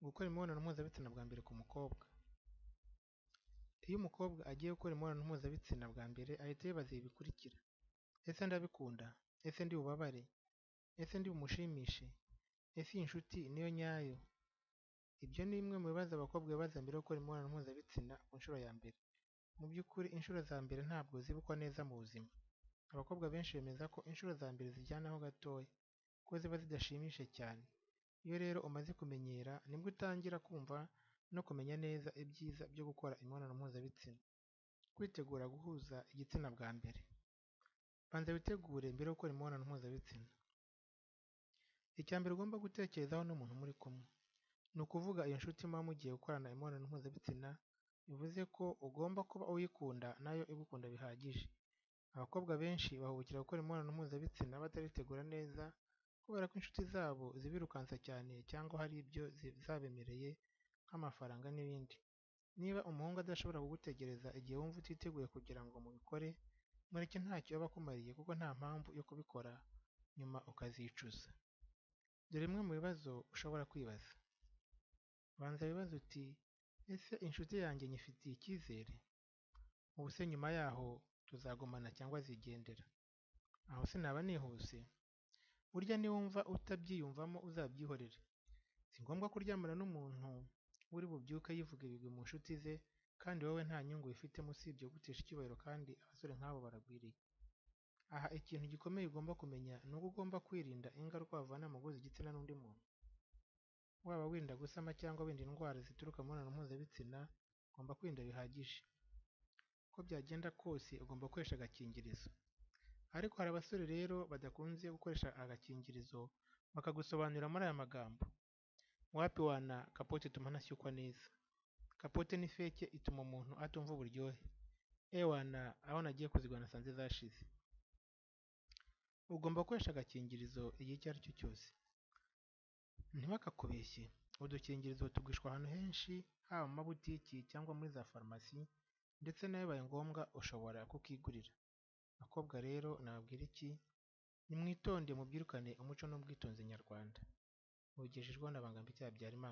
Gukora imibonano mpuzabitsina bwa mbere ku mukobwa. Iyo umukobwa agiye gukora imibonano mpuzabitsina bwa mbere ahita yibaza ibi bikurikira: ese ndabikunda? Ese ndi bubabare? Ese ndi bumushimishe? Ese iyi nshuti niyo nyayo? Ibyo ni bimwe mu bibazo abakobwa bibaza mbere yo gukora imibonano mpuzabitsina ku nshuro ya mbere. Mu by'ukuri inshuro za mbere ntabwo zibukwa neza mu buzima. Abakobwa benshi bemeza ko inshuro za mbere zijyanaho gatoya, ko ziba zidashimishije cyane. Iyo rero umaze kumenyera nibwo utangira kumva no kumenya neza ibyiza byo gukora imibonano mpuzabitsina. Kwitegura guhuza igitsina bwa mbere. Banza witegure mbere yo gukora imibonano mpuzabitsina. Icya mbere ugomba gutekerezaho ni umuntu muri kumwe. Ni ukuvuga iyo nshuti muba mugiye gukorana imibonano mpuzabitsina, bivuze ko ugomba kuba uyikunda nayo igukunda bihagije. Abakobwa benshi bahubukira gukora imibonano mpuzabitsina bataritegura neza kubera ko inshuti zabo zibirukansa cyane cyangwa hari ibyo zabemereye nk'amafaranga n'ibindi. Niba umuhungu adashobora kugutegereza igihe wumva utiteguye kugira ngo mubikore, mureke ntacyo aba akumariye kuko nta mpamvu yo kubikora nyuma ukazicuza. Dore bimwe mu bibazo ushobora kwibaza. Banza wibaze uti ese inshuti yanjye nyifitiye icyizere? Ubu se nyuma yaho tuzagumana cyangwa azigendera? Aho se naba nihuse? Burya niwumva utabyiyumvamo uzabyihorere. Si ngombwa kuryamana n'umuntu uri bubyuke yivuga ibigwi mu nshuti ze kandi wowe nta nyungu wifitemo usibye kugutesha icyubahiro kandi abasore nk'abo baragwiriye. Aha ikintu gikomeye ugomba kumenya ni uko ugomba kwirinda ingaruka wavana mu guhuza igitsina n'undi muntu. Waba wirinda gusama cyangwa wirinda indwara zituruka mu mibonano mpuzabitsina, ugomba kwirinda bihagije. Uko byagenda kose ugomba gukoresha agakingirizo. Ariko hari abasore rero badakunze gukoresha agakingirizo bakagusobanurira muri aya magambo: wapi wana kapote ituma ntashyukwa neza. Kapote ni feke ituma umuntu atumva uburyohe. Ewana aho nagiye kuzigura nasanze zashize. Ugomba gukoresha agakingirizo igihe icyo ari cyo cyose. Ntibakakubeshye, udukingirizo tugurishwa ahantu henshi haba mu mabutiki cyangwa muri za farumasi ndetse nawe bibaye ngombwa ushobora kukigurira. Bakobwa rero nababwira iki? Nimwitonde mubyirukane umuco n'ubwitonzi nyarwanda. Mubigejejweho na Bangambiki Habyarimana.